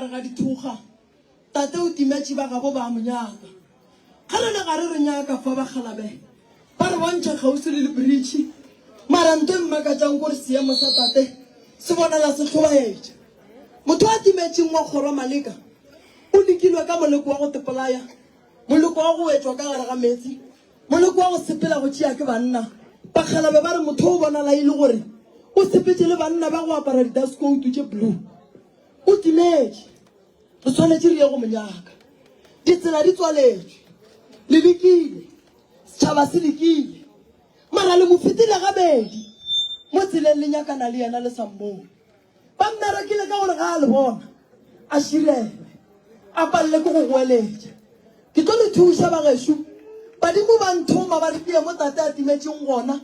gare ga dithokga. Tate o timetše ba gabo ba a mo nyaka. Ge re le gare re nyaka fa bakgalabe ba re bontšha kgauswi le lebritšhi. Mara nto e mmakatšang kore seemo sa tate se bonala se hlobaetša. Motho a timetšeng wa kgorwa Maleka o lekilwe ka moleko wa go tepolaya, moleko wa go wetšwa ka gare ga meetse, moleko wa go sepela go tšea ke banna. Bakgalabe ba re motho o bonala e le gore o sepetše le banna ba go apara didaskoutu tše blue. O timetše. Re swanetše re ye go mo nyaka. Ditsela di tswaletšwe. Le lekile. Setšhaba se lekile. Mara le mo fetile gabedi mo tseleng le nyakana le yena le sa mmone. Ba mmerekile ka gore ga a le bona a širelwe, a palele ke go goeletša. Ke tlo le thuša bagešo. Badimo ba nthoma ba re ke ye mo tate a timetšeng gona,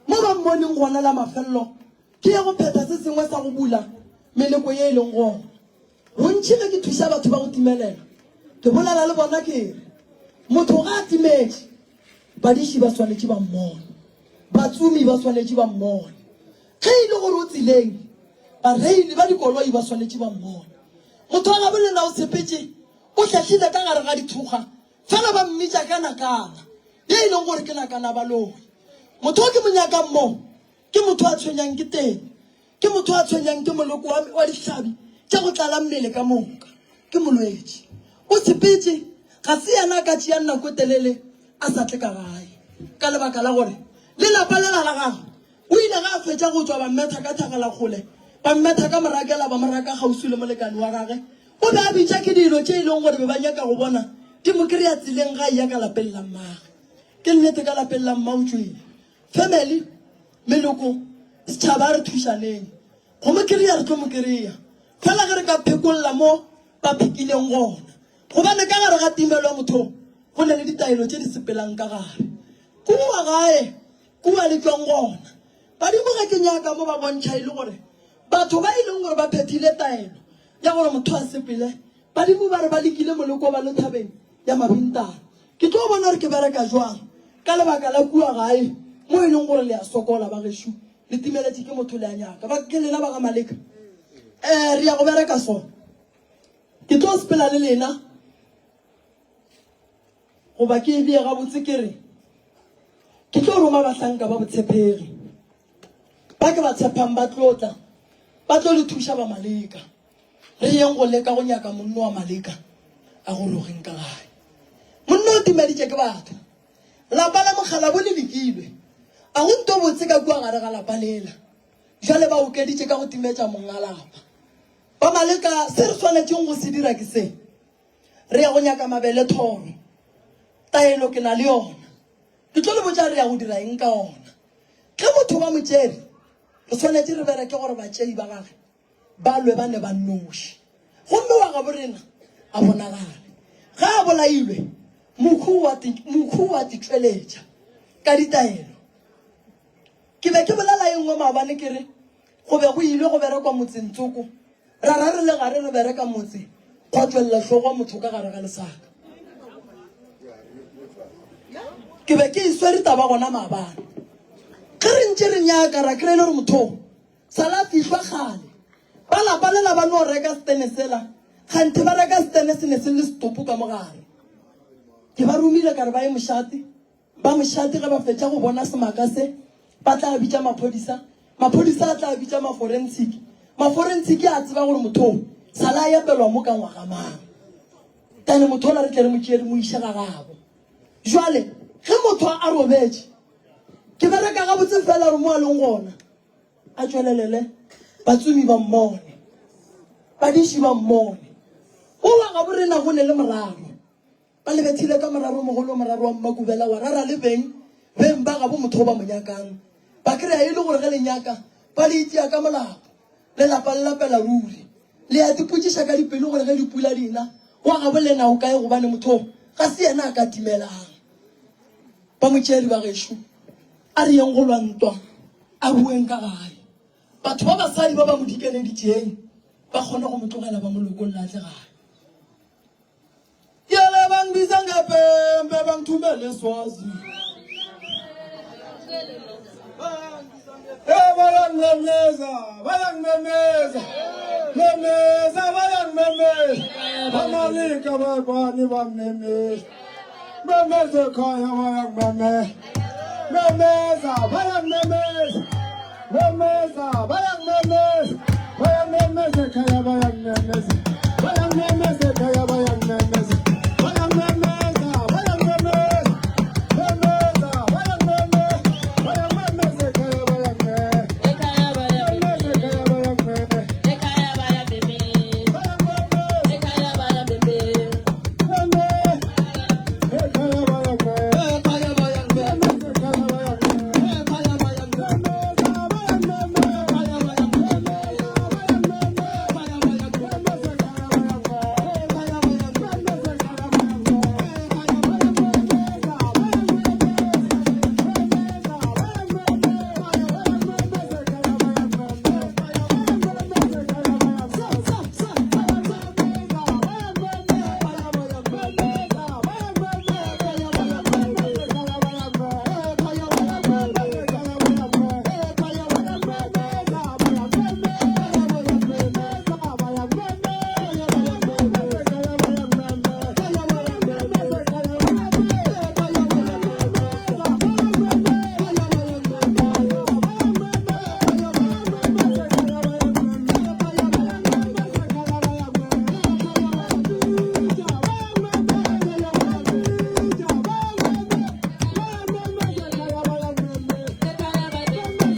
mo ba mmoneng gona la mafelelo, ke ye go phetha se sengwe sa go bula meleko ye e leng gona. Bontši ge ke thuša batho ba go timelela, ke bolela le bona ke re, Motho ga a timetše, badiši ba swanetše ba mmone, batsomi ba swanetše ba mmone. Ge e le gore o tseleng, bareili ba dikoloi ba swanetše ba mmone. Motho wa gabo lena o sepetše, o hlahlile ka gare ga dithokga, fela ba mmitša ka nakana, ye e leng gore ke nakana baloi. Motho o ke mo nyakang mo, ke motho a tshwenyang ke teng. Ke motho a tshwenyang ke moloko wa, wa dihlabi tša go tlala mmele ka moka. Ke molwetši. O sepetše, ga se yena a ka tšeang nako e telele a sa tle ka gae. Ka lebaka la gore le lapa lela la gagwe, o ile ge a fetša go tšwa ba mmetha ka thagalakgole, ba mmetha ka morakela, ba mo raka kgauswi le molekane wa gagwe. O be a bitša ke dilo tše e leng gore be ba nyaka go bona di mo kry-a tseleng ga a eya ka lapeng la mmagwe. Ke nnete ka lapeng la mma o tšwele. Family, meloko, setšhaba a re thušaneng. Go mo kry-a re tlo mo kry-a. Fela ge re ka phekolla mo ba phekileng gona. Gobane ka gare ga timelo ya motho go na le ditaelo tše di sepelang ka gare. Kua gae, kua le tšwang gona. Badimo ge ke nyaka mo ba bontšha e le gore batho ba e leng gore ba phethile taelo ya gore motho a sepele, badimo ba re ba lekile moleko ba le thabeng ya Mabintana. Ke tlo bona gore ke bereka jwang ka lebaka la kua gae mo e leng gore le a sokola ba gešo, le timeletše ke motho le a nyaka. Ba ke lena ba ga Maleka. Eh, re ya go bereka so. Ke tlo sepela le lena goba ke e bee gabotse ke re ke tlo roma bahlanka ba botshepegi ba ke ba tshepang ba tlo tla ba tlo le thuša ba Maleka. Re yeng go leka go nyaka monno wa Maleka a gorogeng ka gae. Monno o timeditše ke batho. Lapa la mokgalabo le lekilwe. A go nto botse ka kua gare ga lapa lela. Bjale ba okeditše ka go timetša monga lapa. Ba Maleka, se re swanetšeng go se dira ke se. Re ya go nyaka mabele thoro. Taelo ke na le yona. Ke tlo le botša re ya go dira eng ka ona. Ge motho ba mo tšere, re swanetše re bereke gore batšei ba gage ba lwe ba ne ba nnoši, gomme wa gabo rena a bonagale. Ge a bolailwe, mokhu wa mokhu wa titšweletša ka ditaelo. Ke be ke bolela e nngwe maabane ke re go be go ilwe go berekwa motseng tsoko, ra ra re le gare re bereka motse, gwa tšwelela hlogo motho ka gare ga lesaka. Ke be ke e swere taba gona maabane. Ge re ntše re nyaka ra kry-e le gore motho Sa la fihlwa kgale. Ba lapa lela ba no reka setene sela, kganthe ba reka setene se ne se le setopo ka mo gare. Ke ba romile ka re ba ye mošate. Ba mošate ge ba fetša go bona semaka se, ba tla bitša maphodisa, maphodisa a tla bitša maforensiki, maforensiki a tseba gore motho o sa la epelwa mo ka ngwaga mang. Tane motho ola re tle re mo tšee re mo iše ga gabo. Jwale ge motho a robetše, ke bereka gabotse fela gore mo a leng gona a tšwelelele, batsomi ba mmone, badiši ba mmone. Go wa gabo rena go ne le moraro, ba le bethile ka moraro mogolo, moraro wa Mmakubela wa rara le beng, beng ba gabo motho o ba mo nyakang. Ba kry-a e le gore ge le nyaka ba le itia ka molapo, lelapa le lapela ruri. Le ya tipotšiša ka dipelo gore ge dipula di na, wa gabo lena o kae gobane motho o ga se yena a ka timelang. Ba motšeeri ba gešo, a re yeng go lwa ntwa, a boeng ka gae. Batho ba basadi ba ba mo dikeneditšeng ba kgone go mo tlogela ba mo lokolla a tle gae. Yele bangibiza ngepembe bangithumele eSwazi. Hey, bayangimemeza, bayangimemeza. Memeza ba ya mmemeza. Ba malika ba kwane ba mmemeza. Memeza ekhaya ba ya mmemeza. Memeza ba ya mmemeza. Memeza ba ya mmemeza. Ba ya mmemeza ekhaya ba ya mmemeza. Ba ya mmemeza ekhaya ba ya mmemeza. Ba ya mmemeza ba ya mmemeza. Memeza ba ya mmemeza. Ba ya mmemeza ekhaya ba ya mmemeza. Ekhaya ba ya Memeza ekhaya ba ya mmemeza. Ekhaya ba ya memeza. Ba ya mmemeza. Ekhaya ba ya memeza. Memeza ekhaya ba ya mmemeza. Ekhaya ba ya mmemeza. Memeza ekhaya ba ya mmemeza. Ekhaya ba ya mmemeza. Memeza ba ya mmemeza. Ekhaya ba ya mmemeza. Memeza ba ya mmemeza. Ekhaya ba ya mmemeza. Memeza ekhaya ba ya mmemeza. Ekhaya ba ya mmemeza.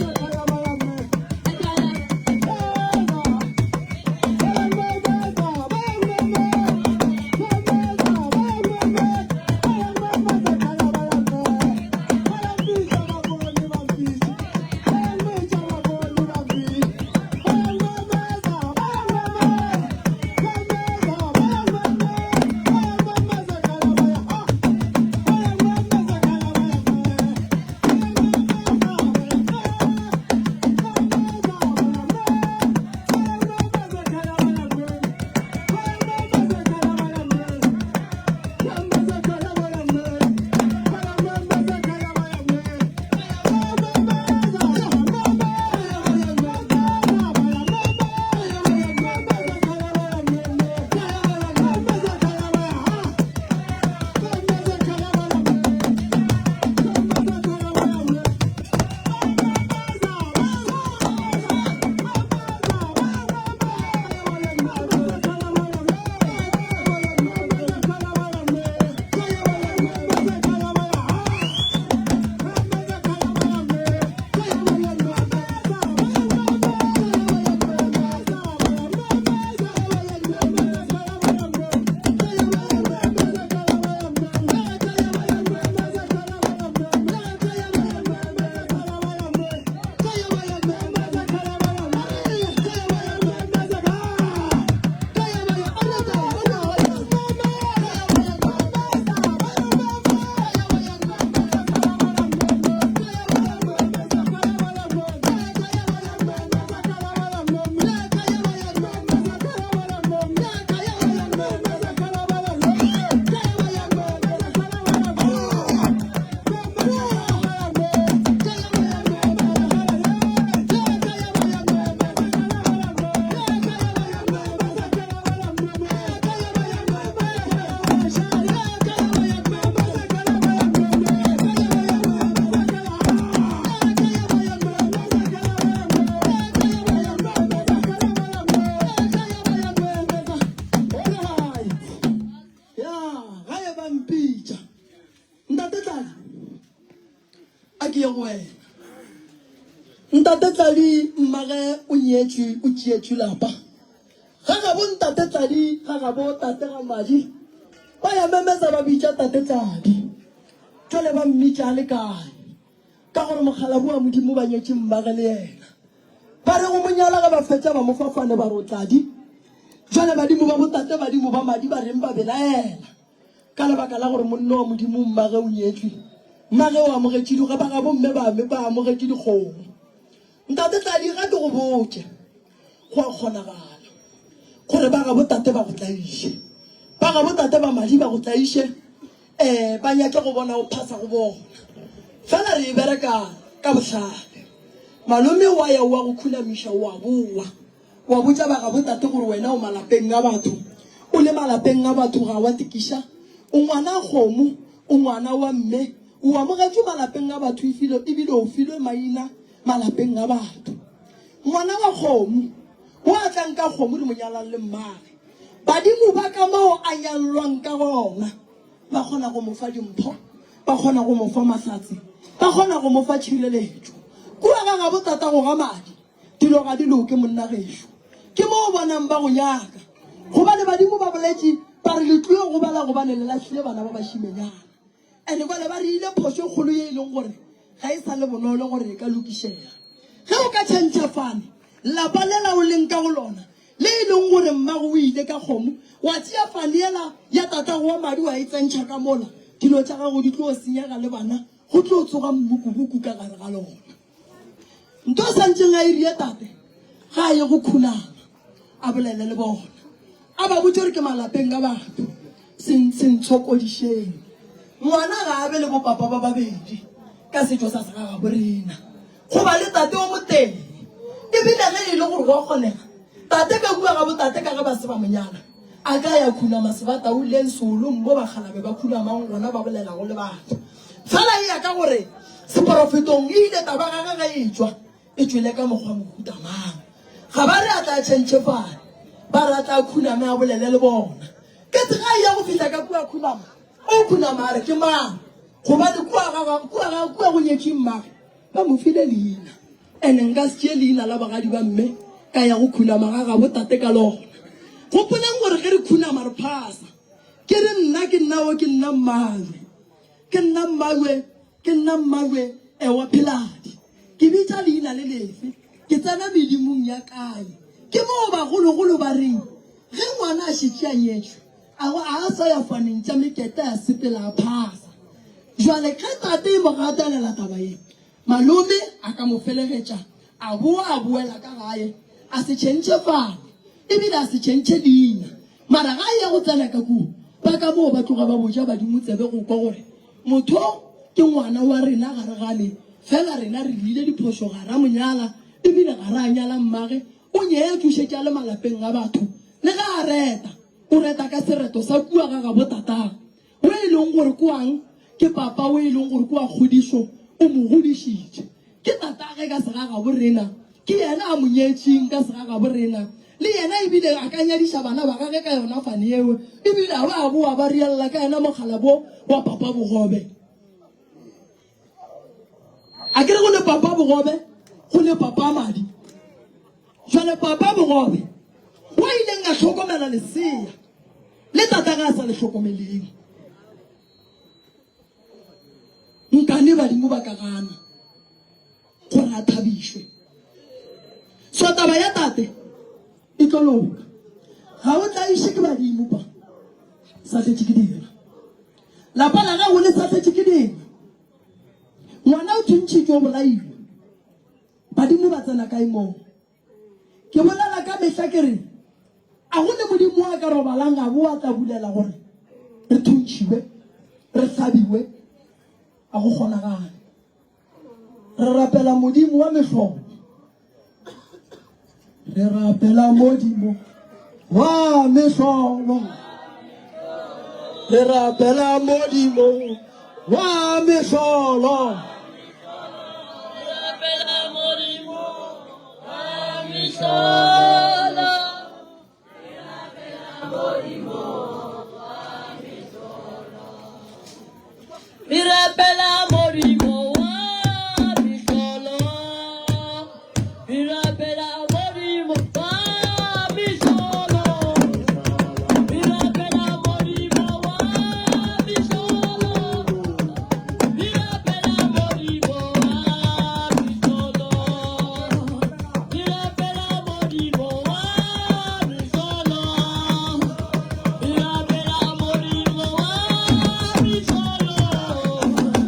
Ya, gae ba mpitša. Ntate Tladi, a ke ye go wena. Ntate Tladi, mmage o nyetšwe, o tšeetšwe lapa. Ga gabo Ntate Tladi, ga gabo tate ga madi, ba ya memeza ba bitša Tate Tladi. Jwale ba mmitša a le kae? Ka gore mokgalabje wa Modimo ba nyetše mmage le yena. Ba re go mo nyala ge ba fetša ba mo fafane ba re o Tladi. Jwale badimo ba botate badimo ba madi ba reng ba belaela ka lebaka la gore monna wa Modimo mmage o nyetšwe. Mmage o amogetše di ba gabo mme ba ba amogetše dikgomo. Ntate Tladi ga ke go botše go a kgonagala gore ba gabo tate ba go tlaiše. Ba gabo tate ba madi ba go tlaiše um ba nyake go bona o phasa go bona. Fela re e bereka ka bohlale. Malome wa ya wa go khunamiša o a boa. Wa botša ba gabo tate gore wena o malapeng a batho. O le malapeng a batho ga wa tikiša. O ngwana kgomo, o ngwana wa mme. O amogetšwe malapeng a batho efile ebile o filwe maina malapeng a batho. Ngwana wa kgomo, o a tlang ka kgomo re mo nyalang le mmage. Badimo ba ka moo a nyallwang ka gona ba kgona go mo fa dimpho, ba kgona go mo fa mahlatse, ba kgona go mo fa tšhireletšo. Kua ga gabo tatago ga madi, Dilo ga di loke monna gešo. Ke mo o bonang ba go nyaka. Gobane badimo ba boletše ba re le tlo gobala gobane le lahlile bana ba bašimenyana. Ene kwale ba re ile phošo e kgolo ye e leng gore ga e sa le bonolo gore e ka lokišega. Ge o ka tšhentšha fane lapa lela o leng ka go lona le e leng gore mmago o ile ka kgomo, wa tšea fane yela ya tatago wa madi wa e tsentšha ka mola, dilo tša gago di tlo senyega le bana go tlo tsoga mmukubuku ka gare ga lona. Nto a santšeng a irie tate ga a ye go khunama a bolele le bona a ba botše gore ke malapeng a batho se se ntshokodišeng. Ngwana ga a be le bopapa ba babedi ka setšo sa segagabo rena go ba le tate o motee ebile ge e le gore go a kgonega tate ka kua ga botate ka ge ba se ba monyala a ka ya khunama sebatauleng seolong mo bakgalabe ba khunamang gona ba bolelago le batho. Fela e ya ka gore seporofetong e ile taba gage ge e tšwa, e tšwele ka mokgwa mohuta mang. Ga ba re a tla tšhentšhe fane, ba re a tla khuname a bolele le bona. Ke tse ga e ya go fihla ka kua khunama, o khunama a re ke mang? Gobane kua ga ga kua ga kua go nyetše mmage, ba mo file leina. Ene nka se tšee leina la bogadi ba mme ka ya go khunama ga gabo tate ka lona. Gopolang gore ge re khunama re phasa. Ke re nna ke nna o ke nna mmagwe. Ke nna mmagwe, ke nna mmagwe ewa Pheladi. Ke bitša leina le lefe? Ke tsena medimong ya kae? Ke moo bagologolo ba reng ge ngwana a šetše a nyetšwe, a go a sa ya faneng tša mekete a sepela a phasa. Jwale ge tate e mo gatelela taba ye, malome a ka mo felegetša a boa a boela ka gae a se tšhentšhe fane ebile a se tšhentšhe leina. Mara ga a ya go tsena ka kua, ba ka moo ba tloga ba botša badimo tsebe go kwa gore motho ke ngwana wa rena ga re gane, fela rena re dirile diphošo ga ra mo nyala, ebile ga ra nyala mmage, o nyetšwe o šetše a le malapeng a batho, le ge a reta, o reta ka sereto sa kua ga gabo tatagwe. O e leng gore ke wang, ke papa o e leng gore ke wa kgodišo, o mo godišitše. Ke tatage ka segagabo rena, ke yena a mo nyetšeng ka segagabo rena. Le yena ebile a ka nyadiša bana ba gage ka yona fane yeo, ebile a ba a boa ba riella ka yena mokgalabo wa papa bogobe. A ke re go ne papa bogobe, go ne papa madi. Jwale papa bogobe wa ileng a hlokomela lesea le tata ga a sa le hlokomeleng. Nkane badimo ba ka gana gore a thabišwe. So taba ya tate e tlo loka. Ga o tlaiše ke badimo pa sa tletše ke dira. Lapa la gago le sa tletše ke dira. Ngwana o thuntšhitšwe o bolailwe. Badimo ba tsena kae moo? Ke bolela ka mehla ke re, a go ne Modimo a ka robalang a bo a tla bulela gore re thuntšhiwe, re hlabiwe? A go kgonagale. Re rapela Modimo wa mehlolo. Re rapela Modimo wa mehlolo. Re rapela Modimo wa mehlolo. Re rapela Modimo wa mehlolo. Re rapela Modimo wa mehlolo. Re rapela Modimo wa mehlolo. Re rapela Modimo wa mehlolo. Re rapela Modimo wa mehlolo. Re rapela Modimo wa mehlolo. Re rapela Modimo wa mehlolo. Re rapela Modimo wa mehlolo.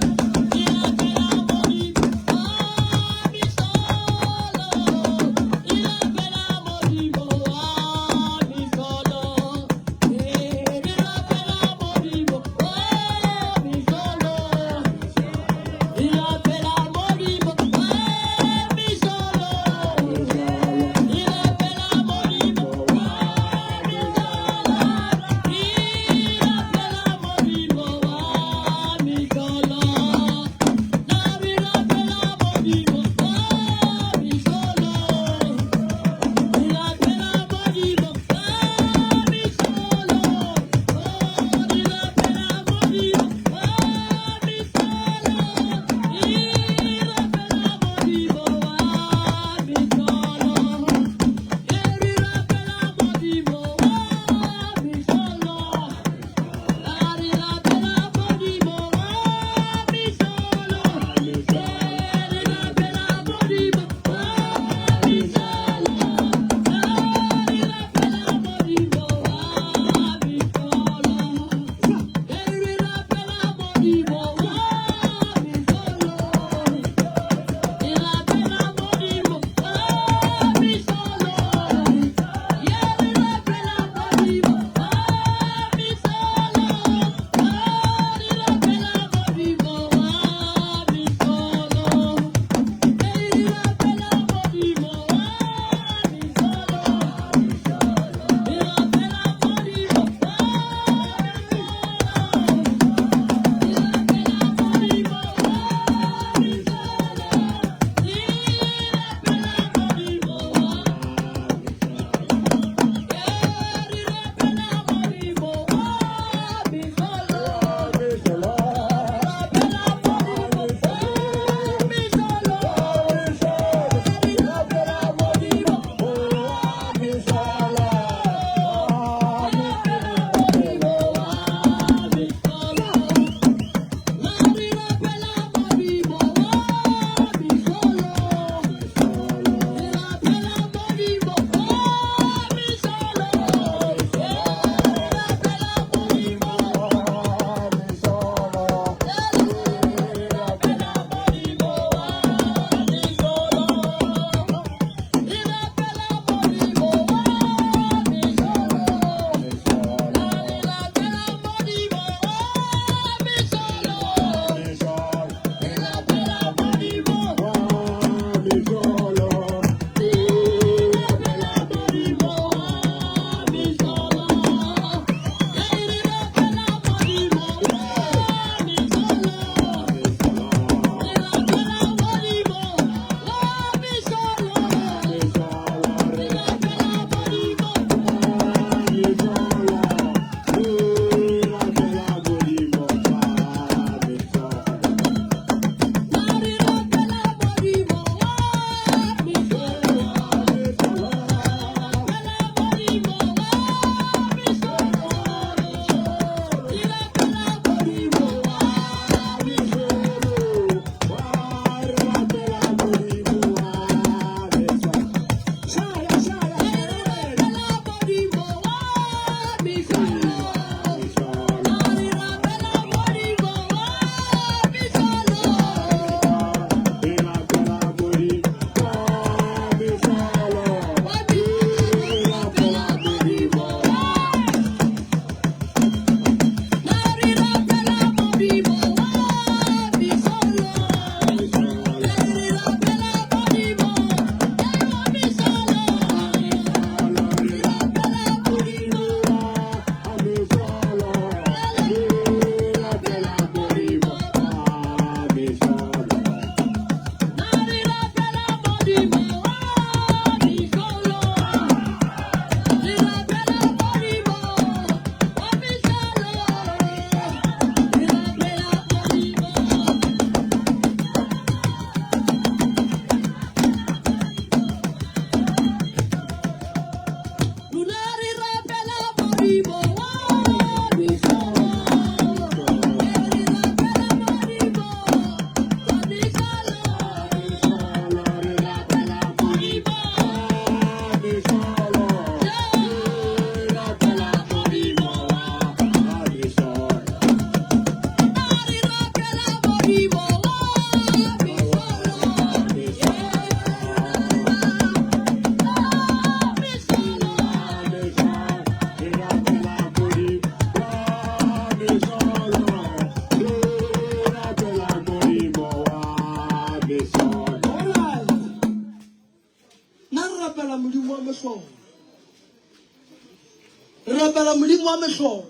Modimo wa mehlolo,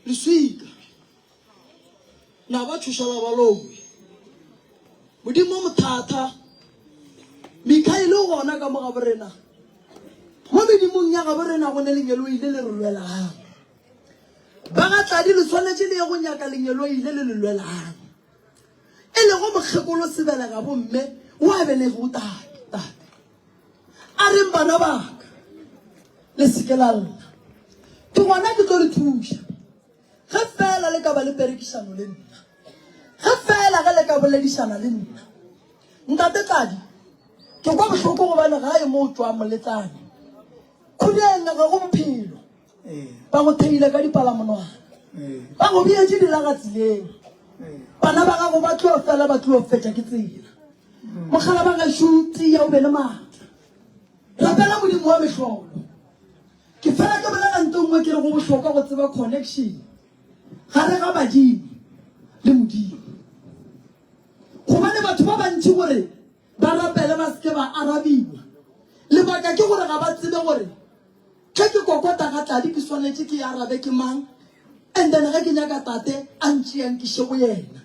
leswika, na ba tšhoša la baloi. Modimo o mothatha, Mikaele o gona ka mo gabo rena. Mo medimong ya gabo rena go ne lengeloi le le re lwelang. Ba ga Tladi le swanetše le ye go nyaka lengeloi le le le lwelang. E lego mokgekolo sebelega bomme o a belegego tate. Tate. A reng bana ba ka, le se ke la lla. Ke gona ke tlo le thuša. Ge feela le ka ba le perekišano le nna. Ge feela ge le ka boledišana le nna. Ntate Tladi, ke kwa bohloko gobane gae mo o tšwang Moletsane. Khudeng ga go bophelo. Ba go theile ka dipalamonwana. Ba go beetše dilaga tseleng. Bana ba gago ba tlo fela ba tlo fetša ke tsela. Mogala ba gešo tia o be le maatla. Rapela Modimo wa mehlolo. Ke fela ke bolela nto nngwe ke re go bohlokwa go tseba connection gare ga badimo le Modimo. Gobane batho ba bantši gore ba rapele ba seke ba arabiwa. Lebaka ke gore ga ba tsebe gore ge ke kokota ga tladi ke swanetše ke arabe ke mang and then ge ke nyaka tate a ntšea nkiše go yena.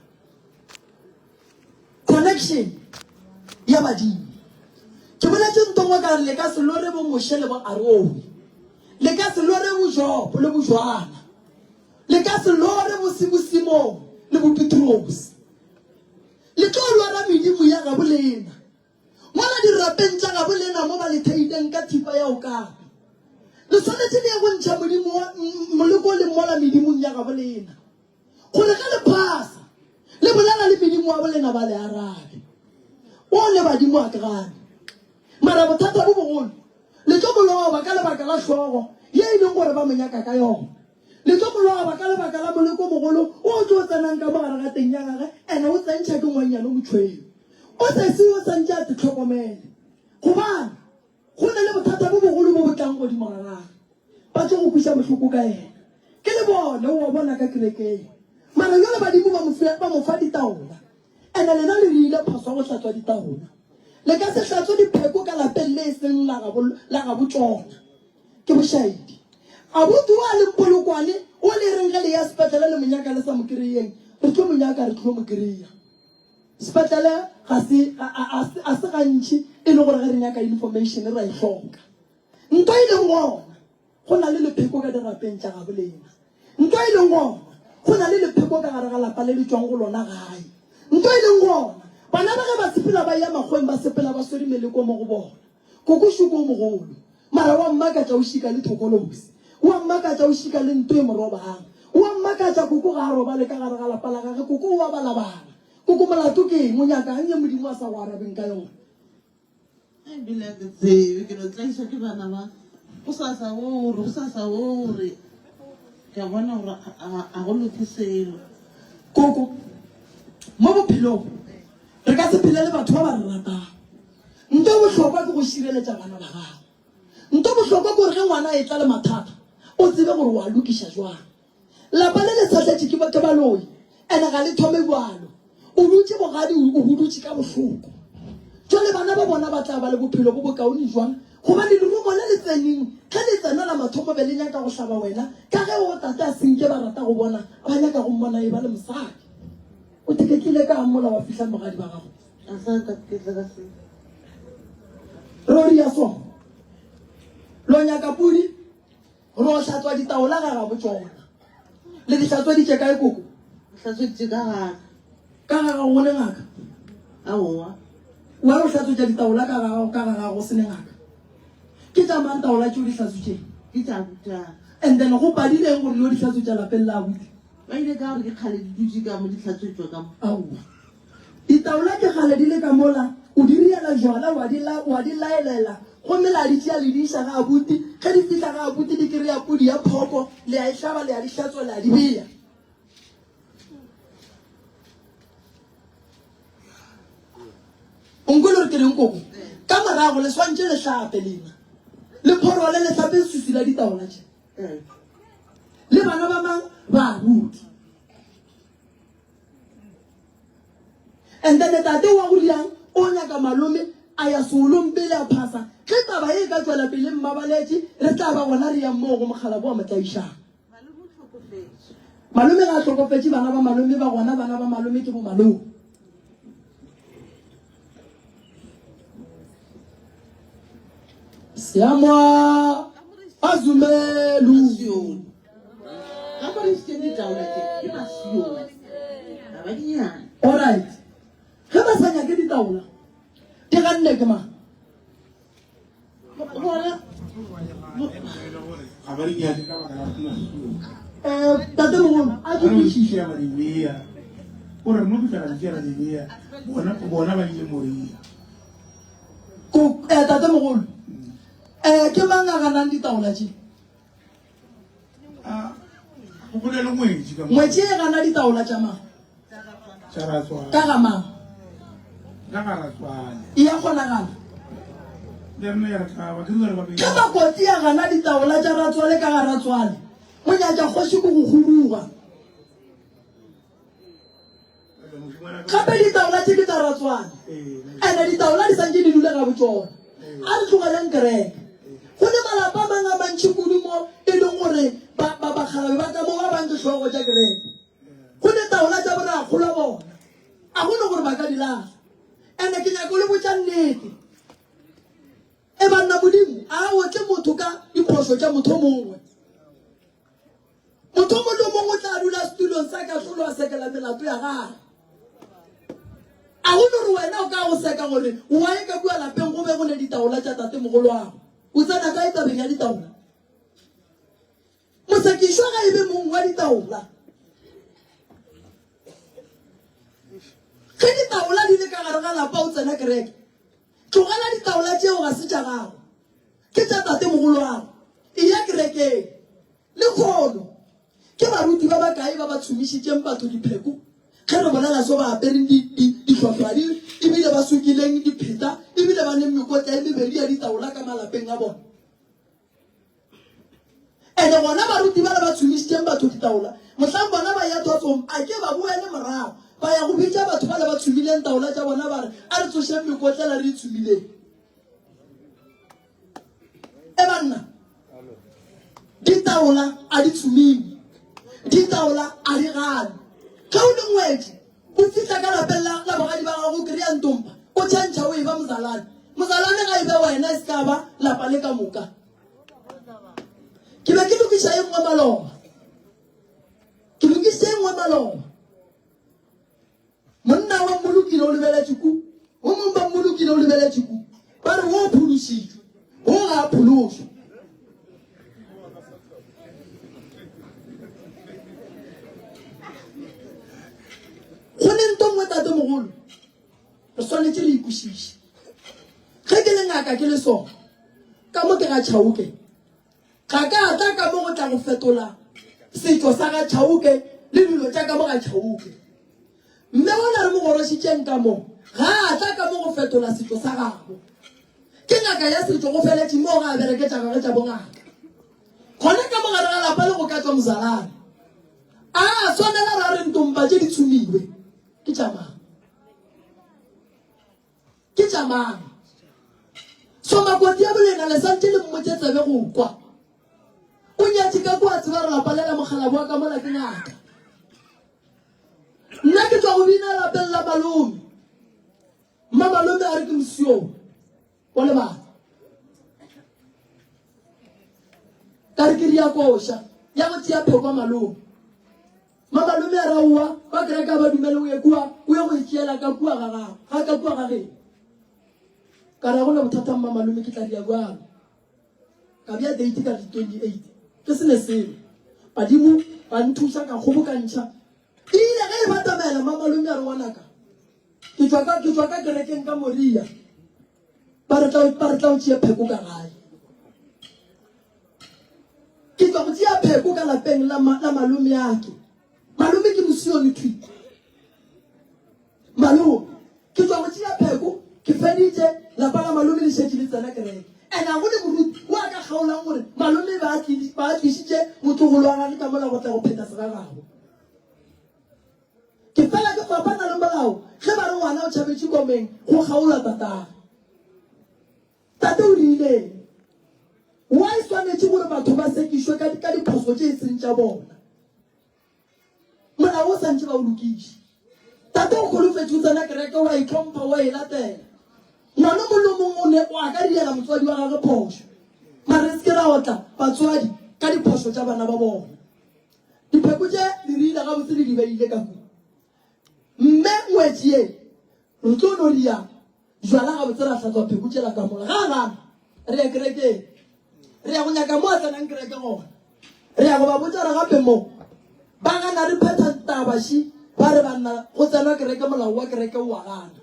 Connection ya badimo. Ke boletše nto nngwe ka re le ka se lore bo Moshe le bo Arone. Le ka se lore bo Jobo le bo Joana. Le ka se lore bo Simon le bo Petrose. Le tlo lora medimo ya gabo lena. Mola dirapeng tša gabo lena mo ba le theileng ka thipa ya okapi. Le swanetše le ye go ntšha modimo wa moleko le mola medimong ya gabo lena. Gore ge le phasa, le bolela le medimo wa bolena ba le arabe. O le badimo a ke gane. Mara bothata bo bogolo, le tlo mo loba ka lebaka la hlogo ye e leng gore ba mo nyaka ka yona. Le tlo mo loba ka lebaka la moleko mogolo wo o tlo tsenang ka mo gare ga teng ya gage, ene o tsentšha ke ngwannyane o motšhweu. O sesi o santše a te hlokomele. Gobane go na le bothata bo bogolo bo bo tlang godimo ga gage. Ba tlo go kweša bohloko ka yena. Ke le bone, o a bona ka kerekeng. Mara jwale badimo ba mo ba mo fa ditaola. Ene lena le rile phoso go hlatswa ditaola. Le ka se hlatswe dipheko ka lapeng le e seng la gabo la gabo tšona. Ke bošaedi. Abuti o a leng Polokwane o le reng ge le ya sepetlele le mo nyaka le sa mo kry-eng, re tlo mo nyaka re tlo mo kry-a. Sepetlele ga se a se gantši e le gore ge re nyaka information ra e hloka. Nto e leng gona, go na le lepheko ka dirapeng tša gabo lena. Nto e leng gona, go na le lepheko ka gare ga lapa le le tšwang go lona gae. Nto e leng gona, bana ba ge ba sepela ba eya makgweng ba sepela ba swere meleko mo go bona. Koko Šoko o mogolo, mara wa mmakatša o šika le thokolosi. Wa mmakatša o šika le nto e mo robang. Wa mmakatša koko ga a robale ka gare ga lapa la gage, koko o a balabala. Koko molato ke eng? O nyakang ye Modimo a sa go arabeng ka yona? Ebile a ke tsebe, ke no tlaišwa ke bana ba. Gosasa o re, gosasa o re. Ke a bona gore a go loke selo. Koko, mo bophelong re ka se phele le batho ba ba re ratang. Nto bohlokwa ke go šireletša bana ba gago. Nto bohlokwa ke gore ge ngwana a etla le mathata, o tsebe gore o a lokiša jwang. Lapa le le sahletše ke ke baloi ene ga le thome bjalo. O dutše bogadi o bo dutše ka bohloko. Jwale bana ba bona ba tla ba le bophelo bo bokaone jwang? Gobane lerumo le le tseneng ge le tsena la mathomo be le nyaka go hlaba wena ka ge o tate a senke ba rata go bona ba nyaka go mmona e ba le mosadi. O theketlile ka mola wa fihla bogadi ba gago. A sa ka ke tla ka se. Rori ya so. Lo nyaka pudi Ro hlatswa ditaola ga gabo tšona. Le di hlatswaditše kae koko? Hlatsweditše ka ga ka. Ka ga gago go ne ngaka? Aowa. Wa ro hlatswetša ditaola ka ga gago ka ga gago go se ne ngaka? Ke tša mang taola tšeo di hlatswitšeng? Ke tša abuti. And then go padile eng gore le yo di hlatswetša lapeng la abuti? Ba ile ka gore ke kgale di dutše ka mo di hlatswetšwa ka mo. Aowa. Ditaola ke kgale di le ka mola, o di riela jwala, wa di, wa di laelela, gomme la di tšea le di iša ga abuti. Ge di fihla ga abuti di kry-a pudi ya phoko, le a e hlaba, le a di hlatswa, le a di bea. O nkwele gore ke reng koko? Ka morago le swantše le hlape lena, le phorole, le hlape leswiswi la ditaola tše. Le bana ba mang? Ba abuti. And then tate wa go riang o nyaka malome a a ya seolong pele a phasa. Ge taba ye e ka tšwela pele mmabaletše, re tla ba gona re yang moo go mokgalabo wa motlaišang. Malome o hlokofetše. Malome ga a hlokofetše, bana ba malome ba gona, bana ba malome ke bomalome. Seamwa Azumelu. Ka mo re šitšeng ditaola tše ke masione. Ga ba di nyake. Alright. Ge ba sa nyake ditaola, di ganne ke mang? Bona Ga ba di nyake ka baka la gore ke masione. Eh, tate mogolo, a ke kwešiše. Ba di bea. O re no fihla ra di tšea ra di bea. Bona bona ba ile Moria. Ko, eh, tate mogolo, eh, ke mang a ganang ditaola tše? A go bolele ngwetši ka mo. Ngwetši e gana ditaola tša mang? Tša ratswale. Ka ga mang? Ka ga ratswale. E ya kgonagala. Le rena ya re tlaba, ke re ba Ge Makoti a gana ditaola tša ratswale ka ga ratswale, go nyatša kgoši ke go khuduga. Gape ditaola tše ke tša ratswale, ene ditaola di santše di dule ga botšona. A re tlogeleng kereke. Go ne malapa a mang a mantši kudu mo e leng gore ba, ba, bakgalabe ba ka mo ba bang ke hlogo tša kereke. Go ne taola tša borakgolo a bona. A go ne gore ba ka di lahla. Ene ke nyaka go le botša nnete. E banna Modimo a otle motho ka diphošo tša motho o mongwe. Motho o mongwe le o mongwe o tla dula setulong sa kahlolo a sekela melato ya gagwe. A go no re wena o ka go seka gore wa ye ka kua lapeng go be go ne ditaola tša tatemogoloago. O tsena kae tabeng ya ditaola? Mosekišwa ga e be mong wa ditaola. Ge ditaola di le ka gare ga lapa o tsena kereke, tlogela ditaola tšeo ga se tša gago. Ke tša tatemogoloago. Eya kerekeng. Lekgono, ke baruti ba bakae ba ba tshomišitšeng batho dipheko ge re bolela so ba apereng di, di, dihlohlwadi ebile ba sokileng dipheta ebile ba neng mekotla e mebedi ya ditaola ka malapeng a bona? Ene gona baruti bale ba tshomišitšeng batho ditaola, mohlang bona ba ya thotsong, a ke ba boele morago ba ya go bitša batho bale ba tshomileng taola tša bona ba re, A re tsošeng mekotlela re e tshomileng. E banna, ditaola a di tshumiwe, ditaola a di gane. Ge o le ngwetši, o fihla ka lapeng la la bogadi ba gago o kry-a ntompa, o tšhentšha o e ba mozalane. Mozalane ga e be wena e se ka ba lapa le ka moka. Ke be ke lokiša e nngwe maloba. Ke lokišitše e nngwe maloba. Monna wa mmolokile o lebeletše ku, o mong ba mmolokile o lebeletše ku. Ba re wo o phološitšwe, wo ga a phološwa. Go ne nto nngwe tatemogolo, re swanetše re ikwešiše. Ge ke le ngaka ke le so, ka mo ke ga Chauke, Ga ka tla ka mo go tla go fetola setšo sa ga Chauke le dilo tša ka mo ga Chauke. Mme ona re mo gorošitšeng ka mo, ga a tla ka mo go fetola setšo sa gabo. Ke ngaka ya setšo go feletše moo ga a bereke tša gagwe tša bongaka. Gona ka mo gare ga lapa le go ka tšwa mozalane. A swanela ra re ntompa tše di tshumilwe ke tša mang? Ke tša mang? So makoti ya bolena le santše le mmotše tsebe go kwa. O nyatše ka kwa tseba re lapa lela mokgalabo wa ka mola ke ngaka. Nna ke tšwa go bina lapeng la malome. Mma malome a re ke mosio wa lebala. Ka re ke ria koša ya go tšea phekwa malome. Mamalome a re, Aowa, ba kereke ga ba dumele o ye kua, o ye go e tšeela ka kua ga gago, ga ka kua ga geno. Ka re, Ga go na bothata mmamalome, ke tla dira bjalo. Ka bea date ka re di 28, ke se ne selo. Badimo ba nthuša ka kgobokantšha. E ile ge e batamela, mmamalome a re, Ngwanaka, ke tšwa ka, ke tšwa ka kerekeng ka Moria. Ba re tla, ba re tla o tšea pheko ka gae. Ke tšwa go tšea pheko ka lapeng la, la malome ake. Malome ke mosione thwi. Malome, ke tšwa go tšea pheko, ke feditše, lapa la malome le šetše le tsena kereke. And a go ne moruti o a ka kgaolang gore malome ba ba tlišitše motlogolo wa gage ka mola go tla go phetha segagabo. Ke fela ke fapana le molao ge ba re ngwana o tšhabetše komeng go kgaolwa tatagwe. Tate o rileng? Why swanetše gore batho ba sekišwe ka, ka diphoso tše e seng tša bona? Molao o santše ba o lokiše. Tate o holofetše o tsena kereke, o a itlhompha, o a e latela. Ngwana mong le mong o ne o a ka riela motswadi wa gagwe phošo. Mara re se ke ra otla batswadi ka diphošo tša bana ba bona. Dipheko tše le rile gabotse le di beile ka kua. Mme ngwetši ye re tlo no ria jwala gabotse ra hlatswa pheko tšela ka mola. Ga a gana re ya kerekeng. Re ya go nyaka mo a tsenang kereke gona. Re ya go ba botša re gape mo ba gana re phetha taba ši ba re banna go tsenwa kereke molao wa kereke o a gana.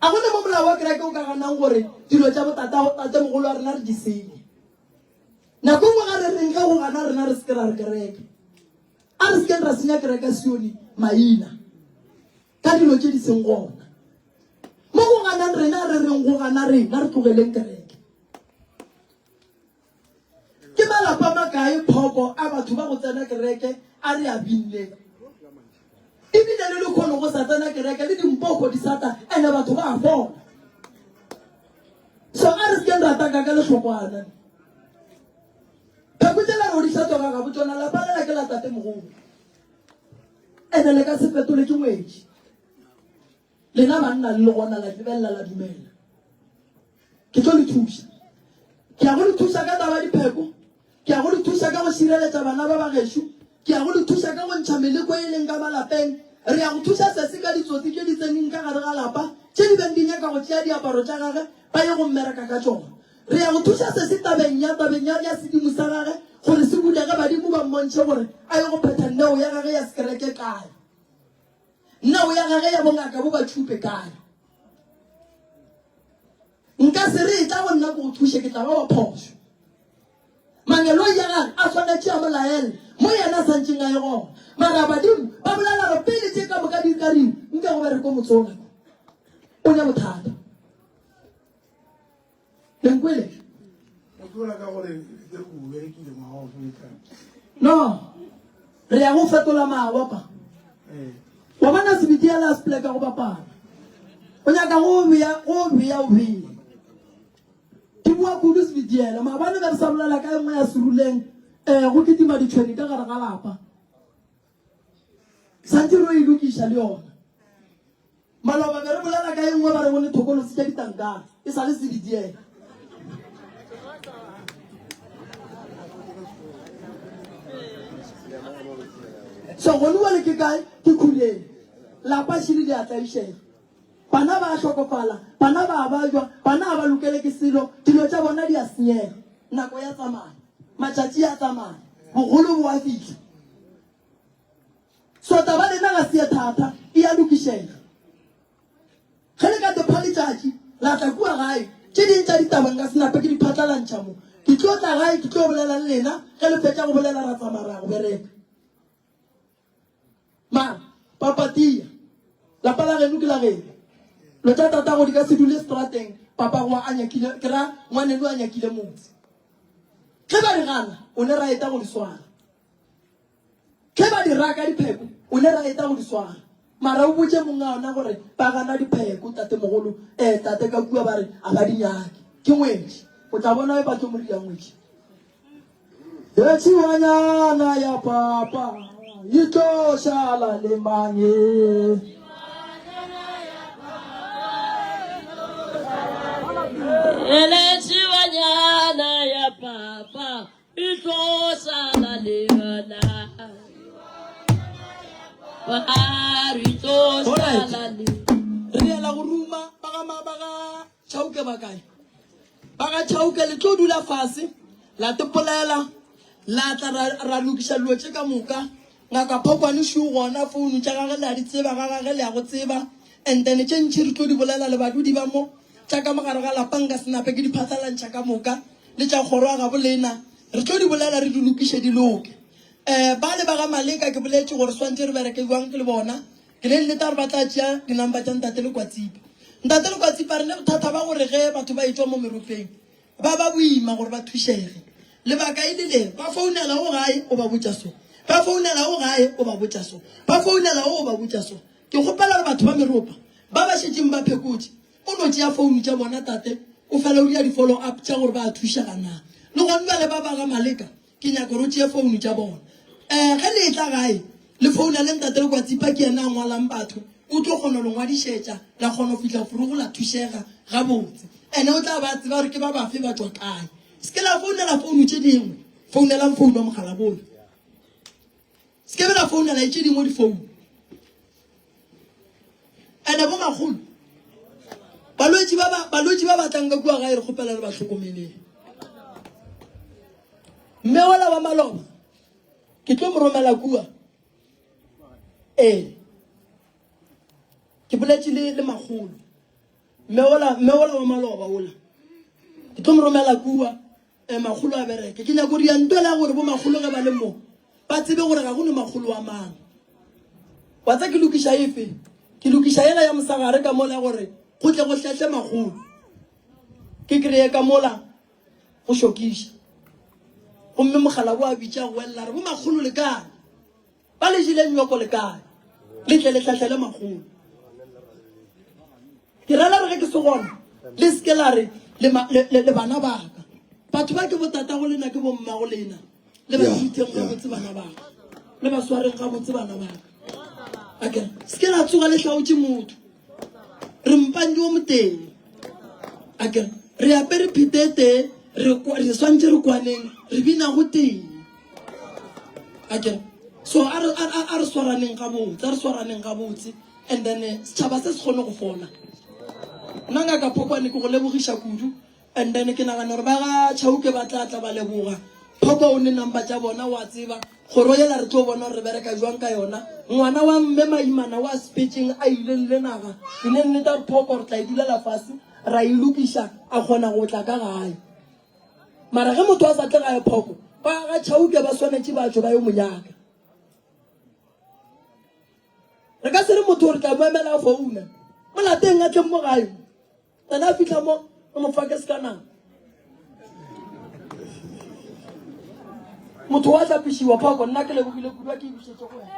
A go ne mo molao wa kereke o ka ganang gore dilo tša botatago tatemogolo wa rena re di senye. Nako nngwe ga re reng ge go gana rena re se ke ra re kereke. A re se keng ra senya kereke ya Sione maina ka dilo tše di seng gona. Mo go ganang rena re reng go gana rena re tlogeleng kereke. Ke malapa makae phoko a batho ba go tsena kereke a re a binneng. Ebile le lekgono go sa tsena kereke le dimpoko di sa tla ene batho ba a fola. So a re se keng ra taka ka lehlokwana. Pheko tšela re o di hlatswa ga gabo tšona lapa lela ke la tate mogolo. Ene le ka se fetole ke ngwetši. Lena banna le le gona la lebelela la dumela. Ke tlo le thuša. Ke ya go le thuša ka taba ya dipheko. Ke ya go le thuša ka go šireletša bana ba ba gešo. Ke ya go le thuša ka go ntšha meleko e leng ka malapeng. Re ya go thuša sesi ka ditsotsi tše di tseneng ka gare ga lapa, tše di beng di nyaka go tšea diaparo tša gage ba ye go mmereka ka tšona. Re ya go thuša sesi tabeng ya, tabeng ya, ya sedimo sa gage gore se bulege, badimo ba mmontšhe gore a ye go phetha neo ya gage ya sekereke kae. Neo ya gage ya bongaka bo ba tšhupe kae. Nka se re etla go nna ke go thuše, ke tla ba wa phošo. Mangeloi ya gage a swanetše a mo laele mo yena a santšeng a ye gona. Mara badimo ba bolela gore pele tše ka moka di ka riwa, nke go bereko motse ola o ne bothata. Le nkwele? No, re ya go fetola mawa pa. Wa bona sebidi ya last plek go bapala. O nyaka go bea, go bea o bea. Ke bua kudu sebidiela. Maabane ge re sa bolela ka e nngwe ya seruleng, um go kitima ditšhwene ka gare ga lapa. Santse re e lokiša le yona. Maloba be re bolela ka e nngwe ba re bone thokolosi tša ditankana e sa le sebidiela. So gone wale ke kae? Ke khuleng. Lapa šele le a tlaišega. Bana ba a hlokofala, bana ba a bajwa, bana ga ba lokele ke selo, dilo tša bona di a senyega. Nako ya tsamaya, matšatši a tsamaya, bogolo bo a fihla. So taba lena ga se ye thata, e a lokišega. Ge le ka tepha letšatši la tla kua gae, tše ding tša ditaba nka se nape ke di phatlalantšha mo. Ke tlo tla gae ke tlo bolela le lena, ge le fetša go bolela ra tsamaya ra ya go bereka. Mara, papa tia. Lapa la geno ke la geno. Lo tša tatago di ka se dule strateng papa go a nyakile, ke ra ngwaneno a nyakile motse. Ge ba di gana, o ne ra eta go di swara. Ge ba di raka dipheko, o ne ra eta go di swara. Mara o botše monga ona gore ba gana dipheko, tatemogolo, eh, tate ka kua ba re a ba di nyake. Ke ngwetši. O tla bona e ba tlo mo ria ngwetši. Etšhiwanyana ya papa yi tlo šala le mang e? Eletšhiwanyana ya papa e tlo šala le yona. Ba re tlo šala le. Re yela go ruma ba ga ma ba ga Chauke ba kae? Ba ga Chauke le tlo dula fase la tepolela la tla ra, ra lokiša dilo tše ka moka. Ngaka Phokwane šo gona, founu tša gage le a di tseba, ga gage le a go tseba. And then tše ntši re tlo di bolela le badudi ba mo, tša ka mogare ga lapa nka se nape ke di phatlalantšha ka moka, le tša kgoro ya gabo lena re tlo di bolela re di lokiše di loke. Um bale ba ga Maleka ke boletše gore swantše re bereke bjang le bona. Ke ne nneta gore ba tla tšea di-number tša Ntate Lekwatsipa. Ntate Lekwatsipa, re ne bothata ba gore ge batho ba etšwa mo meropeng, ba ba boima gore ba thušege. Lebaka e le le, ba founela o gae o ba botša so, ba founela o gae o ba botša so, ba founela o o ba botša so. Ke kgopela gore batho ba meropa ba ba šetšeng ba phekotše, o no tšea founu tša bona tate. O fela o dira di-follow up tša gore ba a thušega na. Le gona bjale ba ba ga Maleka, ke nyaka gore o tšee founu tša bona. Um ge le etla gae, le founele Ntate Lekwatsipa, ke yena a ngwalang batho, o tlo kgona go le ngwadišetša, la kgona go fihla Vroeg la thušega gabotse. Ene o tla ba a tseba gore ke ba bafe ba tšwa kae. Se ke la founela founu tše dingwe, founelang founu ya mogalabola. Se ke be la founela tše dingwe difounu. Ene bo makgolo, balwetši ba ba balwetši ba batlang ka kua gae re kgopela re ba hlokomeleng. Mme ola wa maloba ke tlo mo romela kua. Ee. Ke boletše le le makgolo. Mme ola mme ola wa maloba ola. Ke tlo mo romela kua. E, makgolo a bereke. Ke nyako dia ntwela ya gore bo makgolo ge ba le mo ba tsebe gore ga go ne makgolo wa mang. Wa tsa ke lokiša efe? Ke lokiša yela ya mosagare ka mola gore go tle go hlehle makgolo. Ke kreye ka mola go šokiša. Gomme mogala bo a bitša go ella re bo makgolo le kae? Ba le jele nyoko le kae? Le tle le hlahlele makgolo. Ke rela re ge ke se gona, le se ke la re le, le, le, le bana ba ka. Batho ba ke botatago lena, ke bommago lena. Le ba treateng gabotse bana ba ka. Le ba swareng gabotse bana ba ka. Akere, se ke la tsoga le hlaotše motho. Re mpandi o motee. Akere, re apere phete e tee, re, re swantše re kwaneng, re bina go tee. Akere, so a re, a, a, a re swaraneng gabotse, a re swaraneng gabotse. And then setšhaba se se kgone go fola. Nna Ngaka Phokwane ke go lebogiša kudu and then ke nagana gore ba ga Chauke ba tla tla ba leboga. Phoko o ne number tša bona wa tseba. Kgoro yela re tlo bona gore re bereka jwang ka yona. Ngwana wa mme Maimana wa sepetšeng a ileng le naga. Ke ne nneta gore Phoko re tla e dulela fase ra e lokiša a kgona go tla ka gae. Mara ge motho a sa tle gae Phoko, ba ga Chauke ba swanetše ba tšwe ba yo mo nyaka. Re ka se re motho re tla mo emela a founa. Mo lateng a tle mo gae. Ena a fitlha mo, re mo fake se ka nako. Motho wa tlapišiwa phoko, nna ke lebogile kudu a ke e bušetše go wena.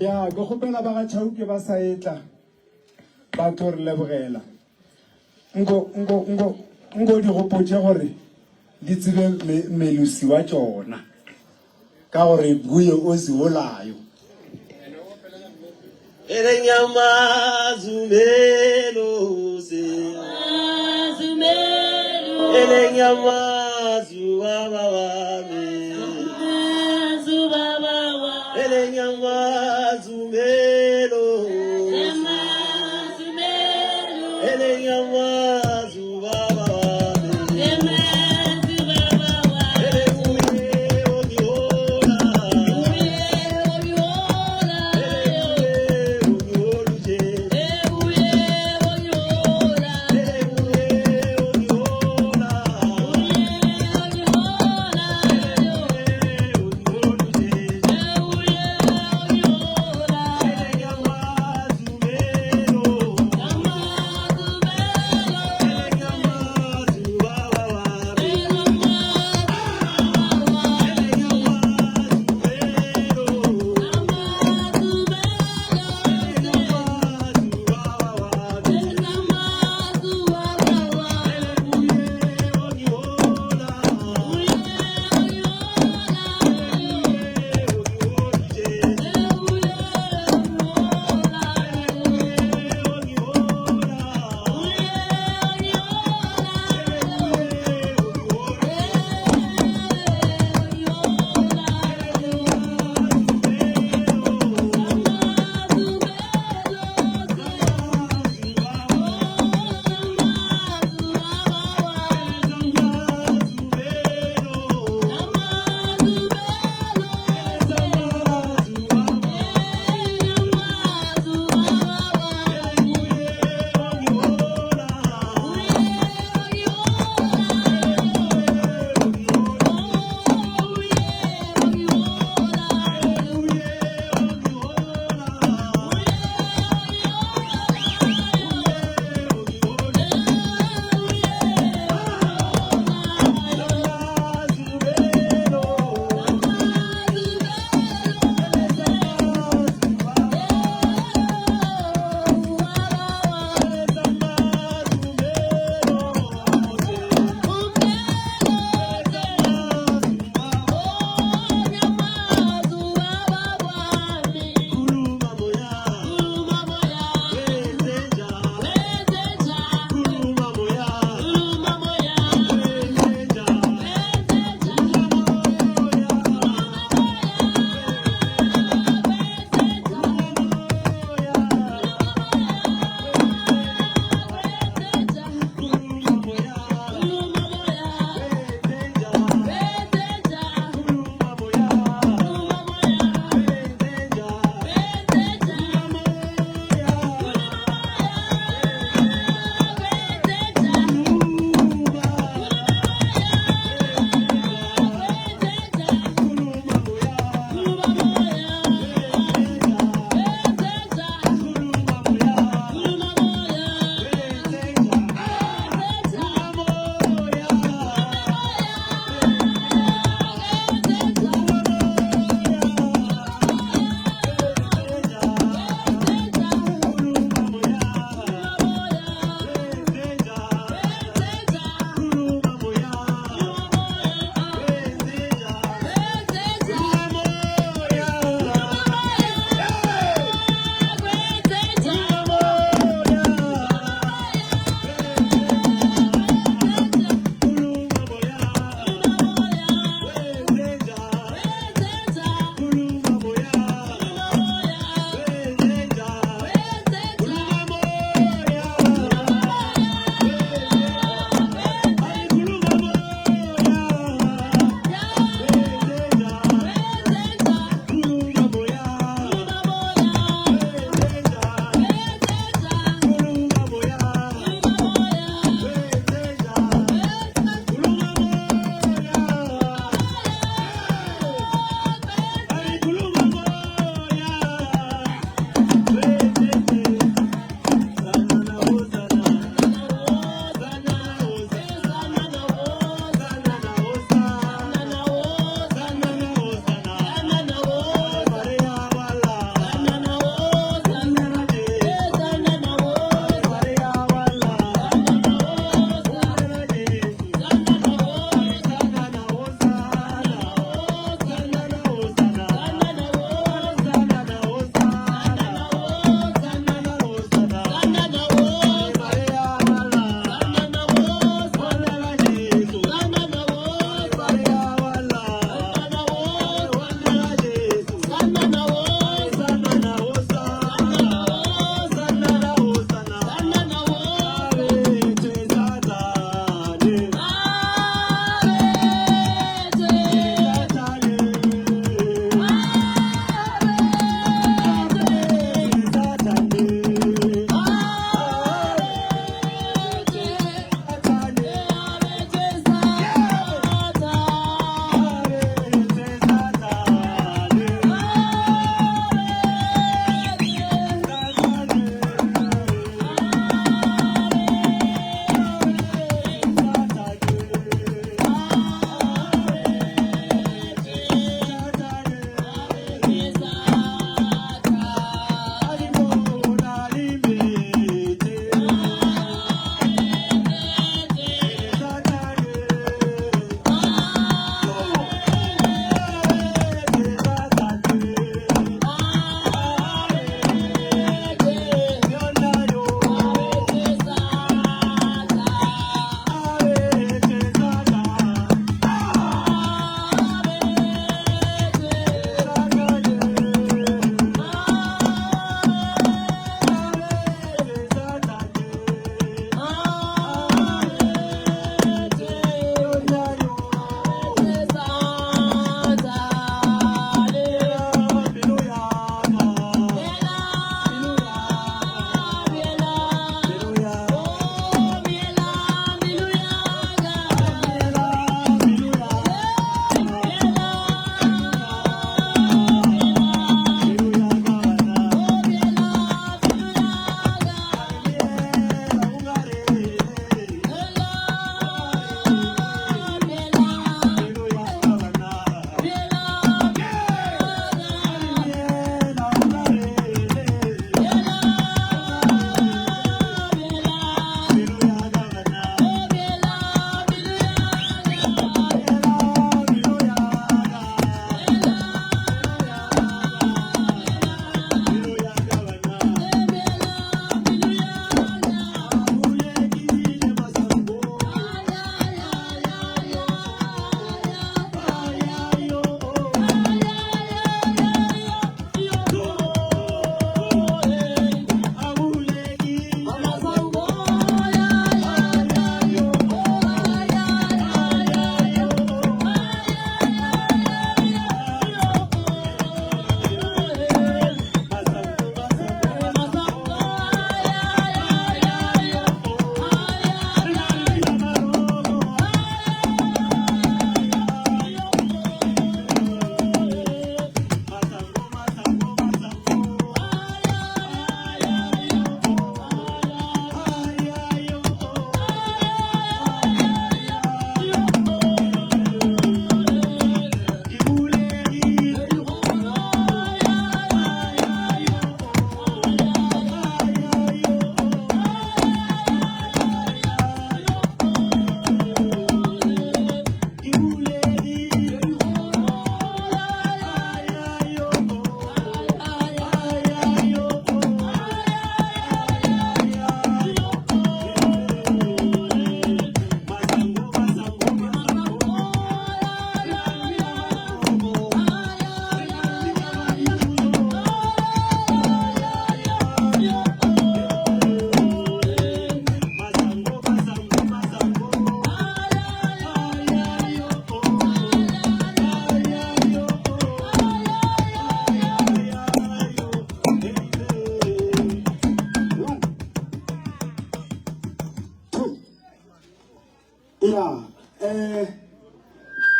Ya, ke kgopela ba ga Chauke ba sa etla ba tlo re lebogela. Nko, nko, nko, nko di gopotše gore di tsebe me, melosi wa tšona, ka gore buye o ziolayo.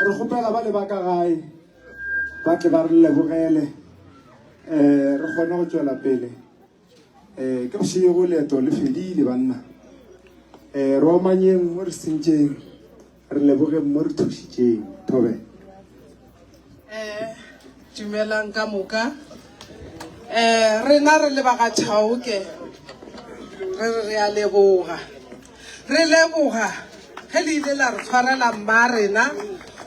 Re kgopela ba le ba ka gae ba tle ba re lebogele um re kgone go tšwela pele. Um ke bošego leeto le fedile banna. Um re omanyeng mo re sentšeng, re lebogeng mo re thušitšeng. Thobela. Eh, dumelang ka moka. Eh, rena re le ba ga Chauke re re re a leboga. Re leboga ge le ile la re tshwarela mma rena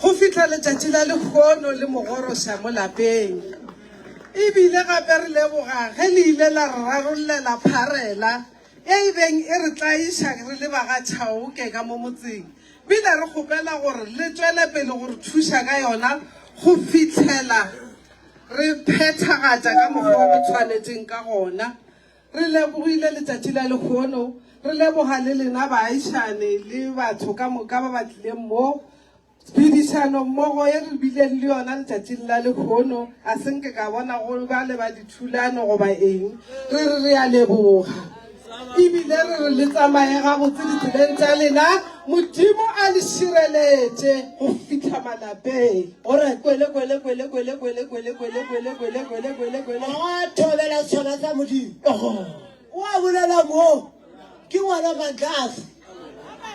go fihla letšatši la lehono le mogoroša mo lapeng. Ebile gape re leboga ge le ile la re rarollela pharela e e beng e re tlaiša re le ba ga Chauke ka mo motseng. Bile re kgopela gore le tšwele pele go re thuša ka yona go fihlela re phethagatša ka mokgwa o re tshwanetšeng ka gona. Re lebogile letšatši la lehono, re leboga le lena baagišane le batho ka moka ba ba tlileng mo. Phedišano mmogo ye re bileng le yona letšatšing la lehono, a se nke ka bona go ba le ba dithulano goba eng. Re re re a leboga. Ebile re re le tsamaye gabotse ditseleng tša lena, Modimo a le šireletše go fihla malapeng. Gore kwele kwele kwele kwele kwele kwele kwele kwele kwele kwele kwele kwele. Wa thobela setšhaba sa Modimo. Wa bolela mo ke ngwana Mantlase.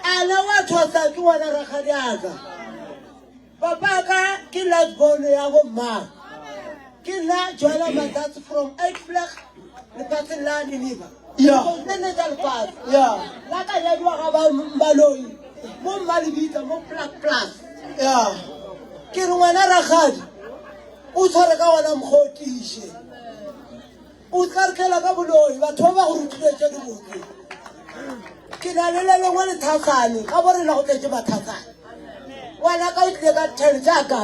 Ana wa thosa ke ngwana rakgadiaka. Papa ka ke last born ya bo mma. Ke nna Jola Mantlase from Uitvlugt lefatsheng la Niniva. Ya. Nne ne tsa lefatshe. Ya. La ka nyadiwa ga ba Mbaloi mo Mmalebitla mo Plak Plus. Ya. Ke re ngwana rakgadi o tshware ka gona mokgwa o tiiše. O tla re tlela ka boloi, batho ba ba go rutile tše dibotse. Ke na le le lengwe lethasane, ga bo rena go tletše mathasane. Ngwana ka o tlile ka thele tša ka,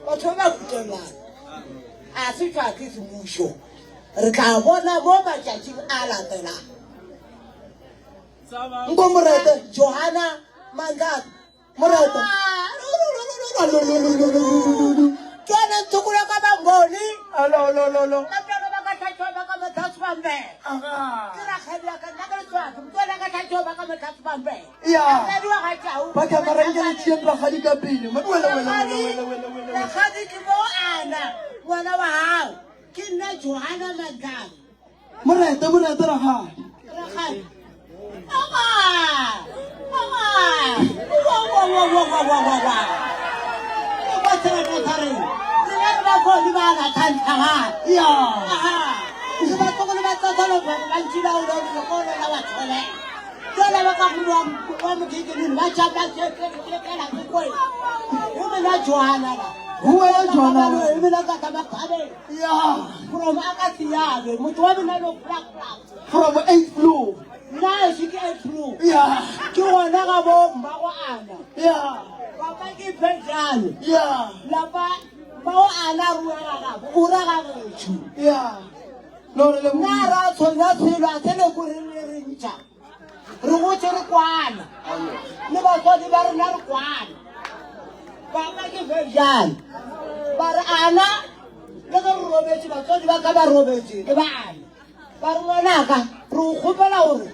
batho ba ba futelana. A se tšwa ke semmušo. Re tla bona mo matšatšing a latelang. Nko morete. Johanna Mandlaka. Morata. Tswana ntsukula ka bangoni. Alo lo lo lo. Batwana ba ka tlhatšwa ba ka matlhatsi ba mbele. Ke rakgadi ya ka nna ke letswaki. Motswana ka tlhatšwa ba ka matlhatsi ba mbele. Ya. Rakgadi wa ga tšau. Ba ka marang ke le tšeeng rakgadi ka pele. Wele wele wele wele wele wele. Rakgadi ke mo ana ngwana wa gago. Ke nna Johanna Mandlana. Morete morete rakgadi. Rakgadi. Mama! Mama! Wa wa wa wa wa wa wa wa. Ba tsena ka thare. Re ya ba go di ba la thantha ha. Ya. Aha. Ke ba tlo le ba tsa lo ba ba ntšila o lo lo ko la ba thole. Tsela ba ka go wa wa mokeke ni ba tša ba ke ke ke ke la ke kwe. O me la Johanna la. Ho wena Johanna. O me la ka ka ba thabe. Ya. From Akasiyabe, motho wa mina lo plak plak. From 8th floor. Nna ešo ke 8th floor. Ya. Ke gona ga bo mmago ana. Ya. Papa ke Phejane. Ya. Lapa mmago ana a rua ga gabo, o ra ga gešo. Ya. No re lebohile. Nna ra tshwenya tshelo a sele ko re re re ntšha. Re gotše re kwana. Le batswadi ba rena re kwana. Papa ke Phejane. Ba re ana le ge re robetše batswadi ba ka ba robetše le bana. Ba re ngwanaka re o kgopela gore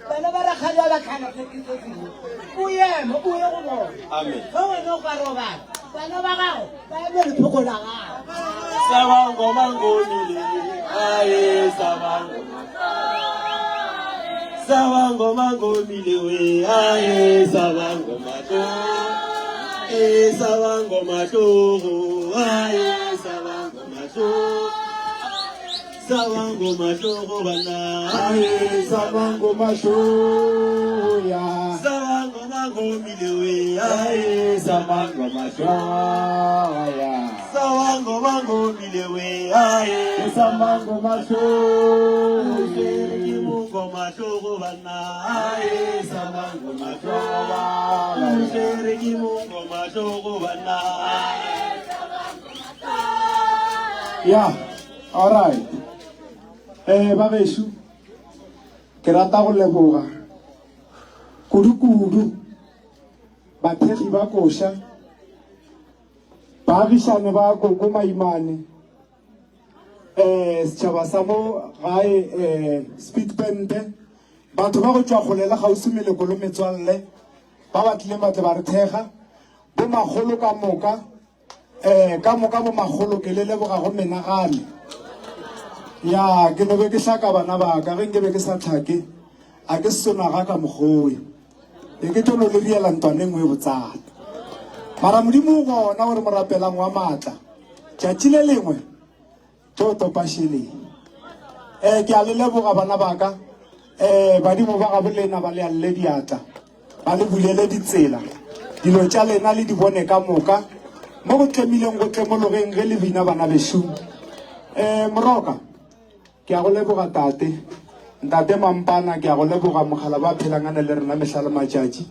bana ba rakgadi ba ba tlhana se ke se sengwe o eme o ye go bona. Ge wena o ka robala bana ba gago ba eme lephoko la gago. Sabangoma ngomile, aye sabangoma. Sabangoma ngomile we, aye sabangoma to. E sabangoma to, aye sabangoma to. Sabangoma to bana, aye sabangoma to ya. Sabangoma ngomile we, aye sabangoma to ya. Sabangoma ngomile we, aye sabangoma to. Ngoma to bana, aye sabangoma to. Ngoma to bana. Yeah, all right. Eh ba gešo ke rata go leboga kudu-kudu bathekgi ba koša baagišane ba koko maimane eh setšhaba sa mo gae eh speed band batho ba go tšwa kgole le kgauswi meloko le metswalle ba ba tlileng ba tle ba re thekga. Bomakgolo ka moka, eh, ka moka bomakgolo ke le leboga go menagane. Ya, ke no be ke hlaka bana ba ka, ge nke be ke sa tlhake, a ke sonaga ka mokgowe. E ke tlo no le riela ntwana e nngwe e botsana. Mara Modimo o gona gore morapelang wa maatla. Tšatši le lengwe, Tlo topa šeleng. Eh, ke a le leboga bana ba ka. Eh, badimo ba gabo lena ba le alle diatla, ba le bulele ditsela. Dilo tša lena le di bone ka moka. Mo go tlemileng go tlemologeng ge le bina bana bešung. Eh, Moroka, ke a go leboga tate. Ntate Mampana, ke a go leboga mogala ba phelang a ne le rena mehla le matšatši.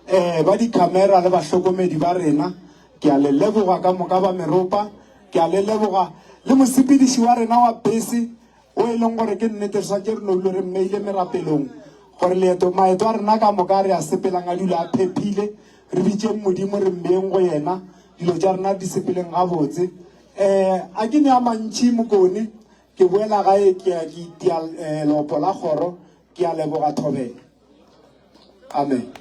Eh, ba dikhamera le bahlokomedi ba rena, ke a le leboga ka moka ba meropa. Ke a le leboga. Le mosepediši wa rena wa bese, o e leng gore ke nnete re swanetše re no dule re mmeile merapelong, gore leeto, maeto a rena ka moka a re a sepelang a dule a phephile. Re bitšeng Modimo, re mmeeng go yena, dilo tša rena di sepeleng gabotse. Um a ke ne a mantši Mokone, ke boela gae ke ya ke itia um leopo la kgoro. Ke a leboga Thobela. Amen.